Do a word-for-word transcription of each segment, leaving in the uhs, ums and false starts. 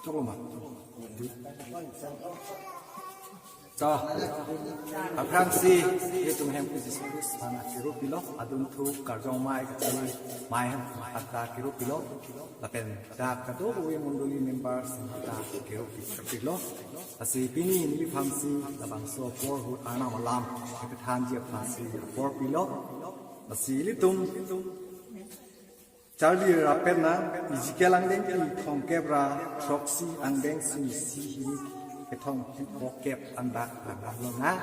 Toloma. To, aphrangsi itum Hemphu Jisu Khristo aphan kero pilo, adunthu karjongmai kachari mai aphan ta kero pilo, lapen dak kadokave mondoli members aphan ta kero pi- pilo. Lasi pini neliphansi labangso apor ahut Arnam alam kepathanji aphansi apor pilo. Lasi ilitum charli rapet nang, Ezekiel angdengpi thomkep ra throksi, angdengso isi hini kethom phli phokep andak langdamlo nang.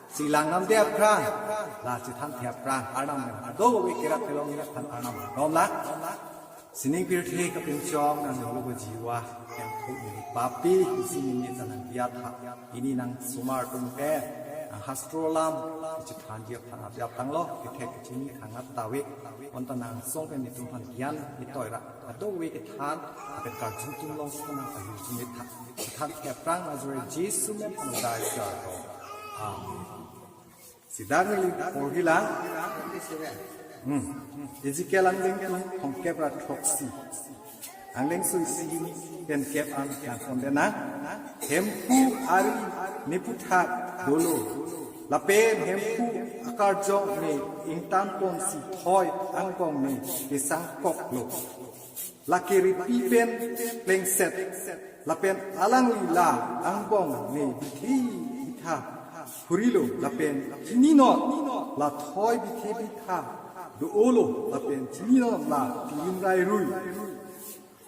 Si langdamde aphrang, la chethanthe aphrang, Arnam nang kadokave kerap kelong aphan Arnam dom lang. Sining pirthe kapinchong nang dolo jiwa, Hemphu neli papi, isi neli ta nang biat ha. Pini nang osomar atum pen, nang hastro alam kechethanji aphan abiap tanglo, kethek kechini thangnat tave. Bonta nang song pen netum aphan gyan nitoi ra kadokave kethan, lapen karju atum alongsi nang pahirjume tha. Kethanthe aphrang Nazaret Jisu amen aphan dai sa ro. Amen. Si dak neli porhi lang. Hmm. Ezekiel angdengpi thomkep ra throksi, angdengso isi hini pen kep an nang pondet nang. Hemphu ari neputhak dolo, lapen Hemphu akarjong ne ingtan ponsi thoi angbong ne kesangkoklo. Lake ripi pen plengset, lapen alangli la angbong ne bithe bitha phurilo, lapen chininon la thoi bithe bitha do-olo, lapen chininon la tirim rai rui.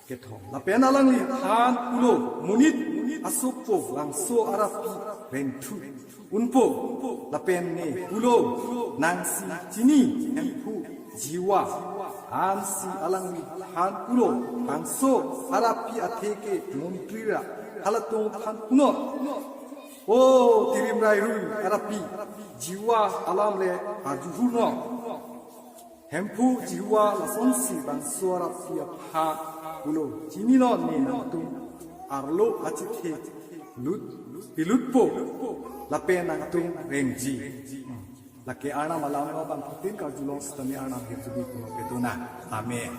Kethom, lapen alangli aphan pulo, monit asopo, labangso arapi rengthu unpo, lapen ne pulo, nangsi chini Hemphu Jehovah. Ansi alangli aphan pulo, labangso arapi athe ke montri ra halatum aphan punon, O tirim rai rui arapi, Jehovah alam le arjuhunon. Hemphu Jehovah lasonsi labangso arapi aphan pulo, chininon ne nangtum arlo achethe lut pilutpo, lapen nangtum rengji. Lake Arnam alam lo, bangphutin karjulong sitame Arnam hirjubi puno pedona. Amen.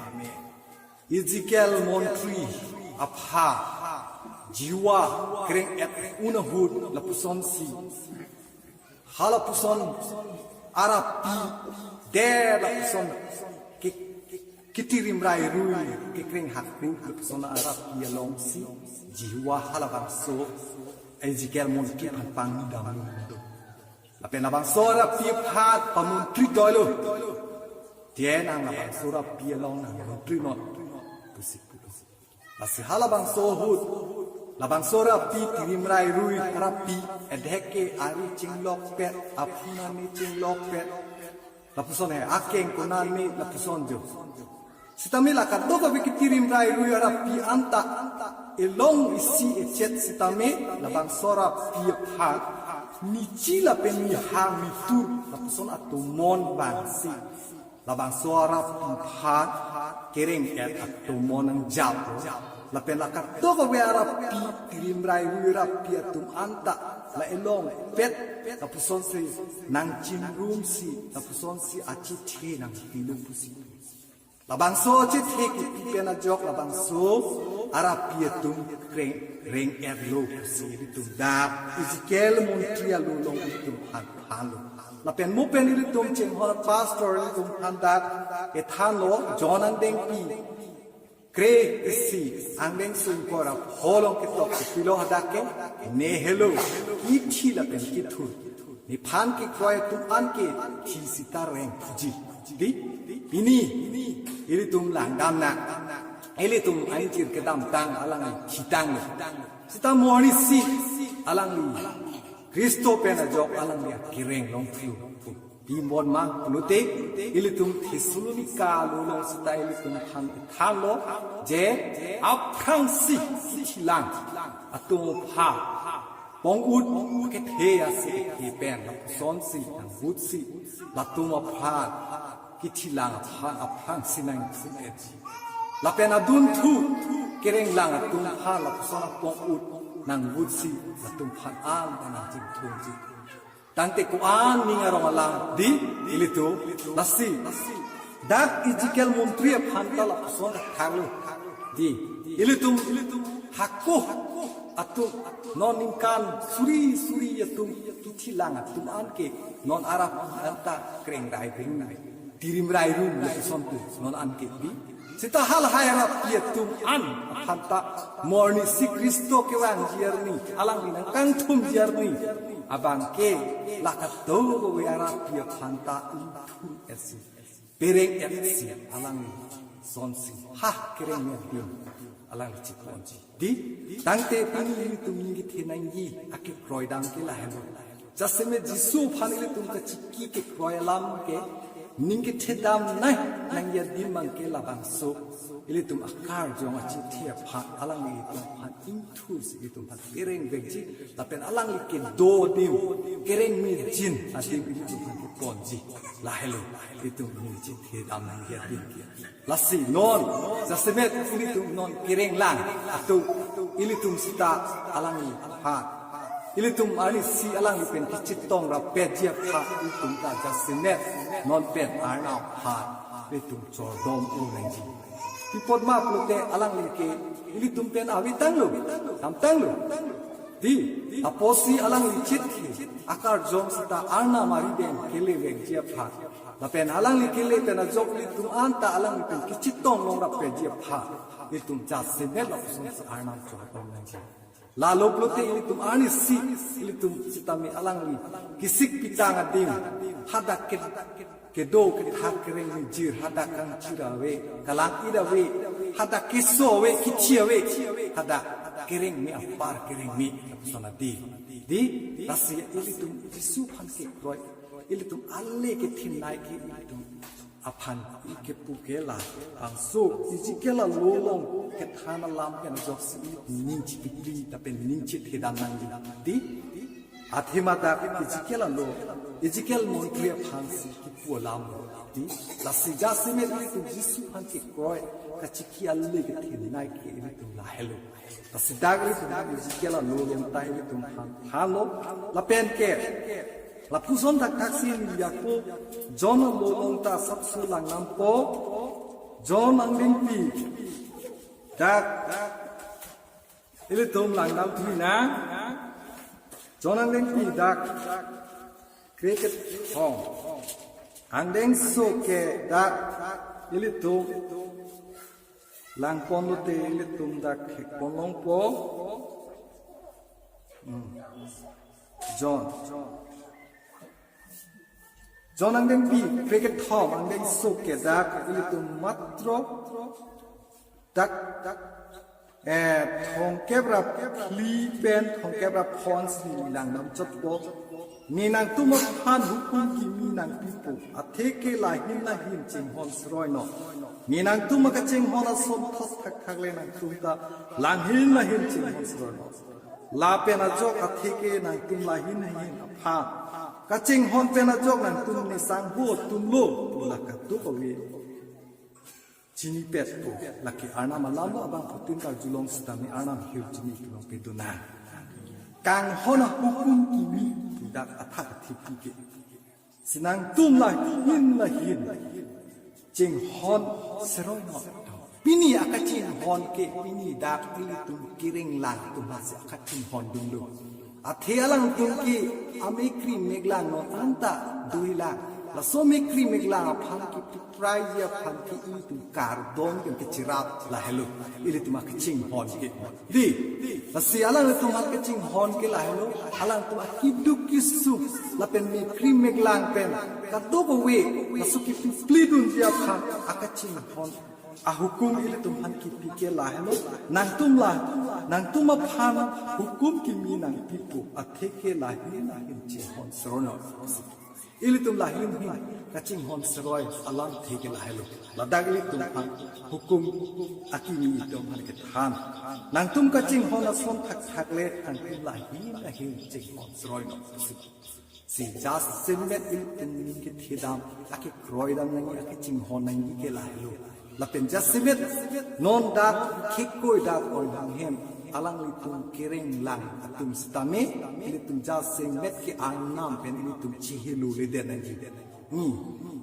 Ezekiel montri aphan Jehovah kereng-et un ahut lapusonsi, halapuson arapi, de lapuson ke, ketirim rai rui, kekreng hak pu lapuson arapi alongsi Jehovah halabangso Ezekiel montri aphan pangni damlo. Lapen labangso arapi aphan pamontri doilo. Tiang nang labangso arapi along nang montrinon pusi pulo. Lasi halabangso ahut, labangso arapi tirim rai rui arapi, edhek ke ari chinglokpet, aphun ani chinglokpet, lapuson he akeng konat me lapuson jo. Sitame la kadokave ketirim rai rui arapi anta elong isi echet sitame labangso arapi aphan nichi lapen nihang nitur lapuson atomon vangsi labangso arapi aphan kereng-et atomon nangjap. Lapen la kadokave arapi, tirim rai rui arapi atum anta la elongpet lapusonsi nangchimrumsi lapusonsi achethe nangpilo pusi. Labangso achethe kipi pen ajok labangso arapi atum kreng reng-etlo pusi ilitum dak Ezekiel montri alo along ilitum aphan thanlo. Lapen mo pen ilitum chinghon pastor ilitum aphan dak kethanlo, John angdengpi kre-isi, angdengso ingkoi ra pho along ketok kopilo hadak ke, ne helo kithi lapen kithur, nephan kekroi atum an ke thi sita rengthuji. Di, pini ilitum langdam nang, ilitum anchir kedamtang alangli thitanglo. Sita mo arnisi alangli Khristo pen ajok alangli akereng longthu. Pi bonma pulote, ilitum Thessalonika alo along sita ilitum aphan thanlo, je aphrangsi kethilang atum aphan pong-ut kethe asi kethe pen lapusonsi nangbutsi latum aphan kethilang aphan aphrangsi nangthu-etji. Lapen adunthu kerenglang atum aphan lapuson apong-ut nangbutsi latum aphan an nangchingthumji. Tangte ko-an ning arong alam di ilitum, lasi dak Ezekiel montri aphan ta lapuson thaklo. Di ilitum, ilitum Hako atum, non ningkan suri suri atum, kithi lang atum an ke non arap anta kreng rai ring, tirim rai rum lason tu non an ke di. Seta halahai arap atum an aphanta morning si Kristo kevangji arni, alangli nangkangthumji arni abang ke la katowe arap aphanta ingthur esi, pereng esi, alangli sonsi ha kereng adim alangli chiponji. Di, tangte pini ilitum ning kethenangji akekroi dam ke lahelo. Jasemet Jisu aphan ilitum kachiki kekroi alam ke ning kethe damnai nangji adim abang ke labangso, ilitum akarjong achethe aphan alangli ilitum aphan ingthur si ilitum aphan pereng vekji, lapen alangli kedo adim kereng mejin adim ilitum aphan keponji. Lahelo ilitum ning chethe damnangji adim ke. Lasi non, jasemet ilitum non kereng lang atum, ilitum seta alangli aphan, ilitum arnisi alangli pen kachetong rapetji aphan ilitum ta jasemet non pen Arnam aphan ilitum chordom-o nangji. Pi apot ma pulote alangli ke ilitum pen ave tanglo, dam tanglo. Di, apotsi alangli chethe, akarjong seta Arnam ari pen kele vekji aphan, lapen alangli kele pen ajok ilitum anta alangli pen kachetong long rapetji aphan, ilitum jasemet lapusonsi Arnam chordom nangji. Lalo pulote ilitum arnisi, ilitum sitame alangli kesik pitang adim, hadak ke, kedo kethak kereng mejir, hadak kangchir ave, kalang-it ave, hadak keso ave, kithi ave, hadak kereng me apar kereng me lapuson adim. Di, lasi ilitum Jisu aphan kekroi, ilitum ale kethenei ke ilitum aphan kepu ke labangso Ezekiel alo along kethan alam pen ajoksi ning chipipli lapen ning chethe damnangji. Di, athema dak Ezekiel alo, Ezekiel montri aphansi kipu alam lo. Di, lasi jasemet ilitum Jisu aphan kekroi, kachiki ale kethenei ke ilitum lahelo. Lasi dak ilitum Ezekiel alo along ta ilitum aphan thanlo, lapen ke lapuson thakthaksi neli ako, John alo along ta sapso lang nampo, John angdengpi dak, ilitum lang nam thui nang, John angdengpi dak krekethom, angdengso ke dak ilitum langpon lote ilitum dak khekpon longpo. Hmm. John. John angdengpi krekethom, angdengso ke dak ilitum matro dak, eh, thomkep ra phli pen thomkep ra phonsi lang namchotpo. Ne nangtum aphan hukum kimi nangpipo, atheke lahin lahin chinghon seroinon. Ne nangtum akachinghon ason thot thakthak le nangtum ta lahin lahin chinghon seroinon. Lapen ajok atheke nangtum lahin lahin aphan kachinghon pen ajok nangtum ne sangho atumlo pu la kadokave chinipetpo. Lake Arnam alam lo, abangphutin karjulong sitame Arnam ahirjume kelong pedona. Kanghon ahukum kimi dak athak athipi ke. Si nangtum lahin lahin chinghon seroinon. Pini akachinghon ke pini dak ilitum kereng lang atum hasi akachinghon dunlo. Athe alangtum ke amekkri meklang non anta dolang. Laso mekkri meklang aphan ke prai ji aphan ke ilitum kardom ke kechirap lahelo. Ilitum akachinghon ke. Di, lasi alangtum akachinghon ke lahelo, alangtum akeduk kesung lapen mekkri meklang pen kadokave laso kipipli dunji aphan akachinghon ahukum ilitum aphan kipi ke lahelo, nangtum la, nangtum aphan hukum kimi nangpipo, atheke lahin lahin chinghon seroinon. Ilitum lahin hin kachinghon seroi alamthe ke lahelo. Ladak ilitum aphan hukum akimi itum aphan kethan. Nangtum kachinghon ason thakthak le nangtum lahin lahin chinghon seroinon. Si jasemet ilitum ning kethe dam, akekroi dam nangji, akechinghon nangji ke lahelo. Lapen jasemet non dak khekoi dak oi hang hem alanglitum kereng lang atum sitame, ilitum jasemet ke Arnam pen ilitum chihelo leden nangji. Hmm.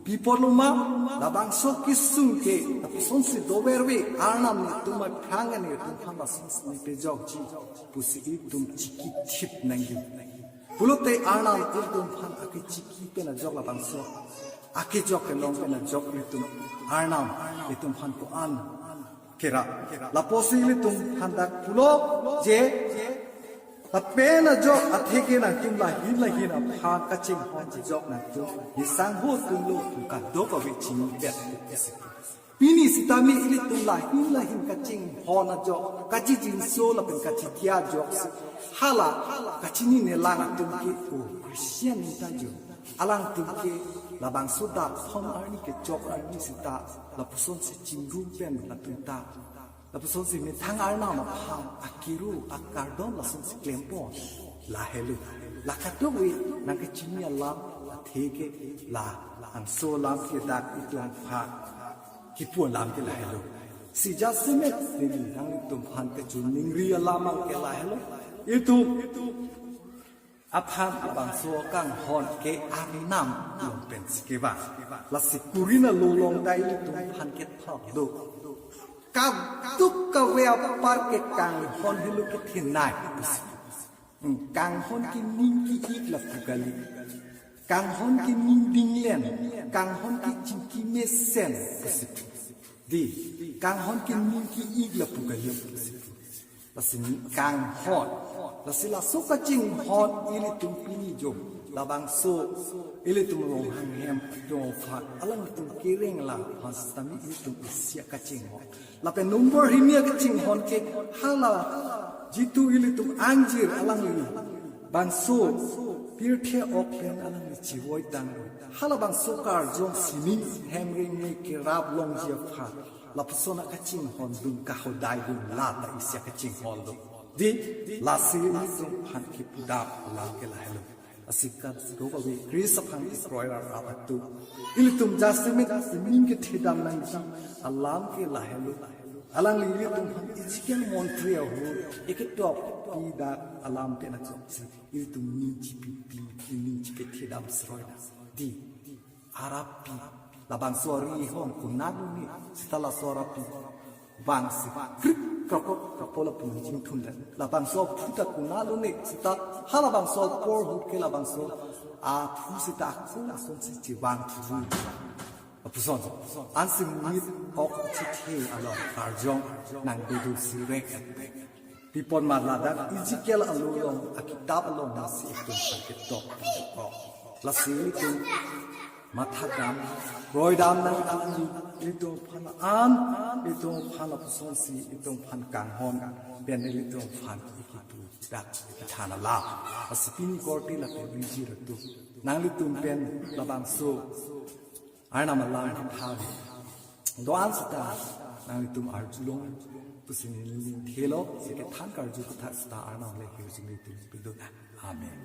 Pi apot loma, labangso kesung ke, lapuson si doverve, Arnam netum aphrang an netum aphan lasonsi pejokji pusi itum chiki thip nangji. Pulote Arnam itum aphan akechiki pen ajok labangso, akejok kelong pen ajok itum, Arnam itum aphan ko-an kera. Lapusi ilitum aphan dak pulo je, lapen ajok atheke nangtum lahin lahin aphan kachinghon ajok nangtum nisangho atumlo pu kadokave chini pet. Pini sitame ilitum lahin lahin kachinghon ajok, kachijinso lapen kachithia ajoksi, hala kachini nelang atum ke, o Christian ta jo, alangtum ke labangso dak thom arni kechok arni sita lapusonsi chingrum pen latum ta, lapusonsi methang Arnam aphan akiru akardom lasonsi klempon. Lahelo. La kadokave nangkechini alam atheke, labangso alam ke dak itum aphan kipu alam ke lahelo. Si jasemet neli nanglitum aphan kachiningri alam ke lahelo. Itum aphan labangso kanghon ke Arnam along pensi kevang. Lasi Korinth alo along ta ilitum aphan kethok do. Kadokave apar ke kanghon helo kethenei pusi. Hmm, kanghon ke ning ke-ik lapu kali. Kanghon ke ning dinglen. Kanghon ke chingki mesen pusi. Dei, kanghon ke ning ke-ik lapu kali pusi. Lasi kanghon. Lasi laso kachinghon ilitum pini jom. Labangso ilitum Ronghang hem atum aphan, alangtum kereng lang aphan sitame ilitum isi akachinghon. Lapen number hini akachinghon ke hala jitu ilitum angjir alangli bangso pirthe ok pen alangli chivoi tanglo. Halabangso karjong sining hem ringnei kerap longji aphan lapuson akachinghon dun kahodai dun la ta isi akachinghon lo. Dei, lasi ilitum aphan kipudam alam ke lahelo. Lasi kadokave Christ aphan kekroi rat rat atum, ilitum jasemet sining kethedam nangji alam ke lahelo. Alangli ilitum aphan Ezekiel montri ahut eketok pi dak alam pen ajoksi ilitum ning chipipi, ning chipethedam sroi na. Dei, arapi, labangso ari hong konatlo ne sita laso arapi vangsi krik krakok krapo lapu nangchingthun le. Labangso aphu ta konatlo ne sita, halabangso apor ahut ke labangso aphu sita ako lasonsi chevang thuvoi. Lapuson, ansi mit ok chithe along karjong nangdodo sirek. Pi apot ma ladak Ezekiel alo along akitap along lasi itum aphan ketok. Lasi itum mathadam, kroidam nang alangli, itum aphan an, itum aphan lapusonsi itum aphan kanghon pen ilitum aphan ikipu dak ithan alam. Lasi pini korte lapen ringjir atum, nanglitum pen labangso Arnam alam kethan do-an sita nanglitum arjulong pusi neli ning thelo, si kethan karju kethak sita Arnam le hirjume itum pidun. Amen.